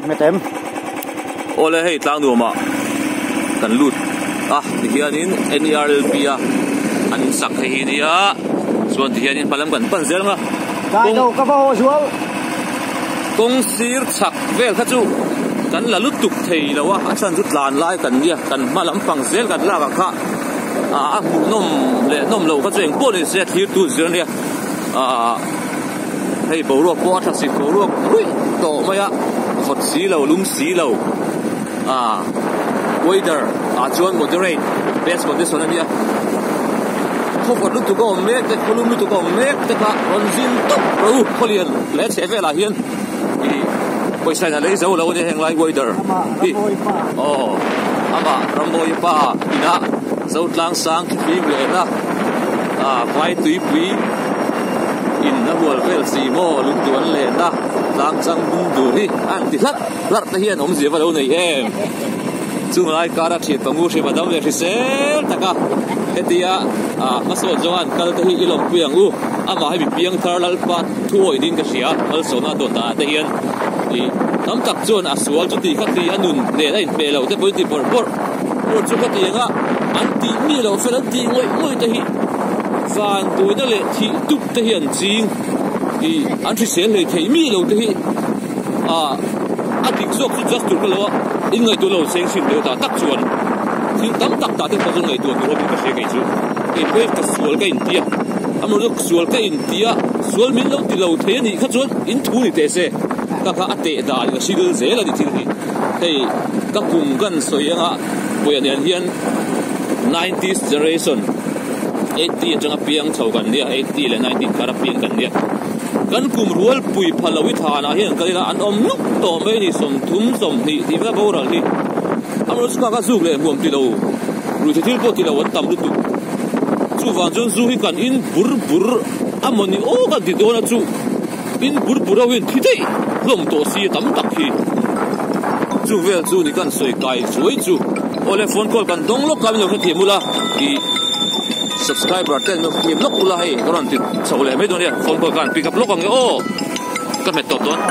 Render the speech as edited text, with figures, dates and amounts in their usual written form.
Hmetem. Awle hei tlang nuamah kan lut a tihianin NERLP a an sak hei hi nia chuan tihianin hma lam kan pan zel ang a Kai lo ka va haw zual. Kawng sir chhak vel kha chu kan la lutuk thei lo a a chhan chu tlan lai kan nia kan hma lampang zel kan lak ah kha a hmuhnawm leh nawm loh kha chu engpawh ni se a thlir tu zir ania ahh hei boruak pawh a tha sik boruak ruih tawh mai a vawt si lo lum si lo ahh weather ah chuan moderate best condition ania khaw vawt lutuk a awm mek te khaw lum lutuk a awm mek te kha rawn zin tawp rawh u khawlian leh chheh velah hian ih pawisa in a lei zo lo ania heng lai weather hi aw amah Rambawi pa inah Zotlang sang thli lehna ah vai tuipui in a hual vel chi maw lungduan lehna tlang chang bung tur hi a han ti hlarh hlarh te hian awmzia va lo nei em chung lai kara thian pangu hrim a dam leh hrisel tak a hetia ah hmasawn zawnga an kal te hi i lawmpui ang u amah hi mi piangthar lalpa thuawi ding ka hria malsawmna dawn danah te hian ih tam tak chuan a sual chuti kha ti a nun nen a inhmeh lo te pawh in ti bawrh bawrh. Aw chu ka ti ang a, an tih mi loh fel an tih ngawih ngawih te hi van tuina leh thih tup te hi an ching ih an hrisel hlei thei mi lo te hi ah a dik zawk chu just tur ka lo a in ngaihtuah lo seng chhin deuh ta tak chuan thil tam tak tah te pawh chu ngaihtuah tur awmin ka hria kei chu kei pawh hi ka sual ka inti a amaherawhchu sual ka inti a sual min lo ti lo thei a nih kha chuan in thu ni teh se ka kha a teh dan in a hrilh zel a ni thil hi. Hei ka kum kan sawi anga puia nen hian nineties generation eighty atanga piang chho kan nia eighty leh ninety inkar a piang kan nia kan kum rual pui pha lo i thanah hian kal ila an awm nuk tawh mai a ni sawmthum sawmhnih tih vela boral hi amaherawhchu kha kha zuk leh hmuam tilo ruihtheih thil pawh tilo an tam lutuk chuvang chuan zu hi kan in bur bur amawni aw kan ti dawn a chu. In bur bur ho in thi daih hlawm tawh si tam tak hi. Chu vel chu ni kan sawi kai chuai chu. Awle phone call kan dawng lawk a min lo hrethiam ula ih subscriber ten min lo hrethiam lawk ula hei ka rawn ti chho leh mai dawn nia phone call khan pick up lawk ang e aw ka hmet tawp dawn.